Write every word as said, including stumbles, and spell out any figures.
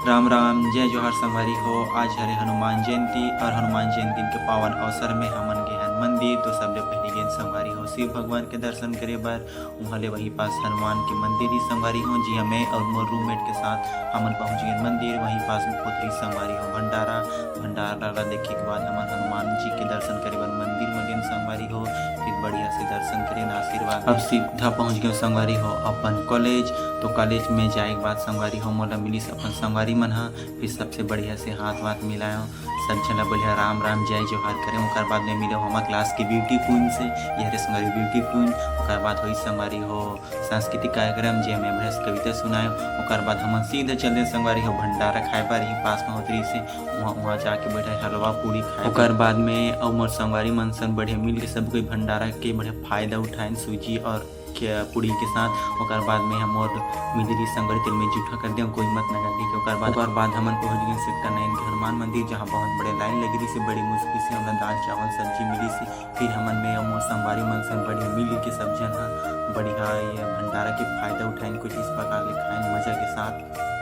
राम राम, जय जोहार संगवारी हो। आज हरे हनुमान जयंती और हनुमान जयंती के पावन अवसर में हमन गे हन मंदिर। तो सबले पहले गेन संगवारी हो शिव भगवान के दर्शन करे बर। उहाँ ले वहीं पास हनुमान के मंदिर ही संगवारी हो, जिहाँ मैं और मोर रूममेट के साथ हमन पहुँच गेन मंदिर। वहीं पास में होत रही संगवारी हो भंडारा। भंडारा ला देखे के बाद हमन हनुमान जी के दर्शन करे बर मंदिर में गेन संगवारी हो। फिर बढ़िया से दर्शन करेन, आशीर्वाद। अब सीधा पहुँच गेन संगवारी हो अपन कॉलेज। तो कॉलेज में जाए के बाद संगवारी हो मोला मिलिस अपन संगवारी मन ह। फिर सबसे बढ़िया से हाथ वाथ मिलायो, सब झन ला बढ़िया राम राम जय जोहार करे। ओकर बाद में मिले हमार क्लास के ब्यूटी क्वीन से, ये हरे संगवारी ब्यूटी क्वीन। ओकर बाद होई संगवारी हो सांस्कृतिक कार्यक्रम, जे में बढ़िया से कविता सुनायो। ओकर बाद हमन सीधा चल दे संगवारी हो भंडारा खाए बर, ही पास में होत रही से, वहाँ, वहाँ जाके बैठे हलवा पूड़ी खाए। ओकर बाद में अउ मोर संगवारी मन सन बढ़िया मिल के सब कोई भंडारा के बढ़िया फायदा उठाएन, सूजी और के पूड़ी के साथ। ओकर बाद में हम मोर मिजरी संगवारी तेल में जूठा कर दें, कोई मत ना कर दे। ओकर बाद, ओकर बाद हमन पहुँच गए सेक्टर नाइन के हनुमान मंदिर, जहाँ बहुत बड़े लाइन लगी रही से, बड़ी मुश्किल से हमला दाल चावल सब्जी मिली से। फिर हमन में मोर संगवारी मन संग बढ़िया मिल के सब झन ह बढ़िया ये भंडारा के फायदा उठाइन, कुछ इस प्रकार ले खाइन मजा के साथ।